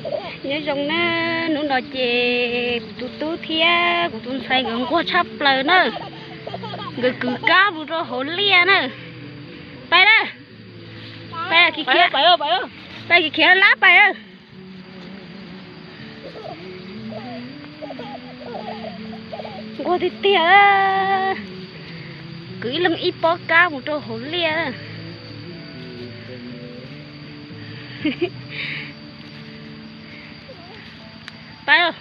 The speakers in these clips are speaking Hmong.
Nyob zoo na, hnub no ces kuv tus tub thiab kuv tus ntxhais nkawd nquag tshaj plaws na. Nkawd kwv kab mus rau hauv liaj na. Pais na, pais khiav, pais khiav lab pais. Nquag tiag tiag, kwv ib leeg ib pob kab mus rau hauv liaj. Pais,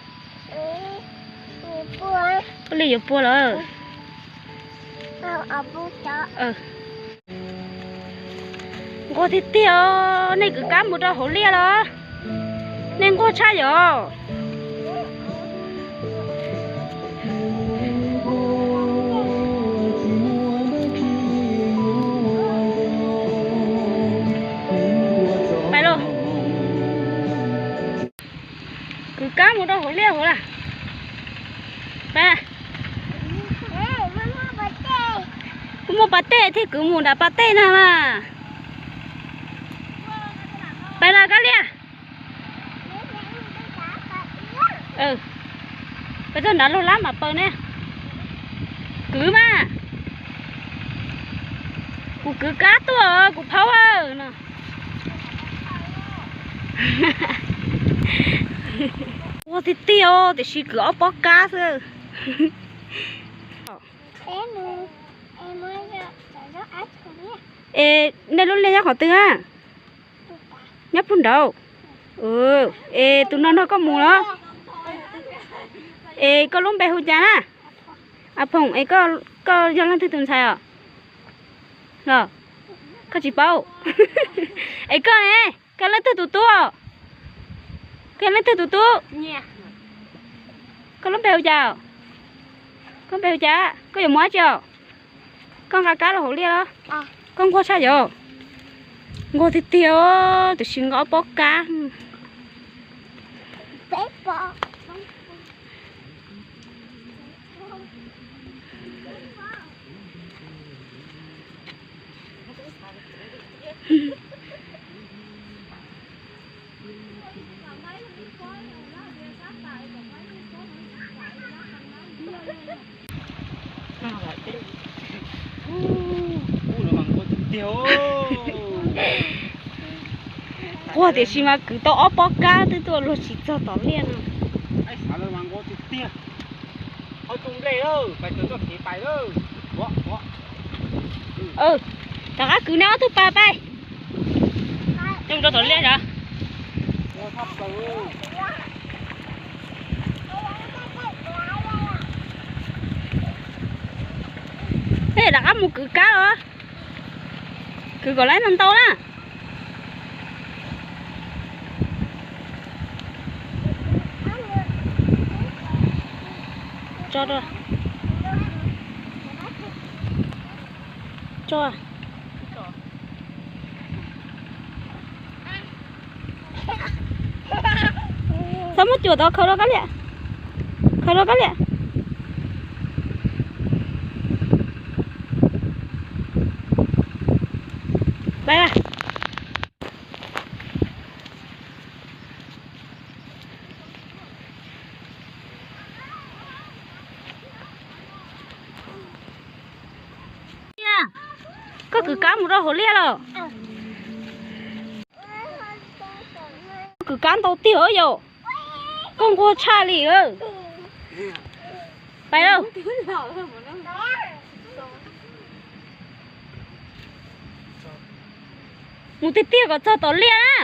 ua li yuav pua lawm. Nquag tiag tiag os, nej kwv kab mus rau hauv liaj los? Nej nquag tshaj yom. Pais lauj. Kwv kab mus rau hauv liaj hauv lawm. Pais, muaj pas tej thiaj kwv mus nram pas tej na mas. Pais na kab liaj. Pais txog nrad lub lab mam paws ne. Kwv mas. Kuv kwv kab tuaj kuv phaub no. Ua tiag tiag tiam sis kwv ob pob kab xwb. Es nej lub liaj nyob qhov twg a? Nyob puag nraud. Es tus no nrog koj mus los? Es koj lub npe hu cas na? A Phoom, es koj yog leej twg tus ntxhais os? Los koj tsis paub. Es koj ne, koj leej twg tus tub? Koj leej twg tus tub? Koj lub npe hu cas? Koj npe hu cas? Koj yuav mus dab tsi os? Koj nqa kab los hauv liaj los? Koj nquag tshaj yom. Nquag tiag tiag, tiam sis nqa ob pob kab. Nquag tiam sis mas kwv tau ob pob kab twb tuaj luag tsis txog tom liaj no. Rov qab kwv nej ob tug pas pais. Rau tom liaj os. Tej rov qab mus kwv kab los? Kwv kom lawv ntau ntau na. Tso rau. Tso. Txhob muab cuam tod, khaws rau kab liam. Khaws rau kab liam. Pais. Koj kwv kab mus rau hauv liaj los? Koj kwv kab ntau tiag yom. Koj nquag tshaj li. Pais lauj. Mus tiag tiag kom txog tom liaj na.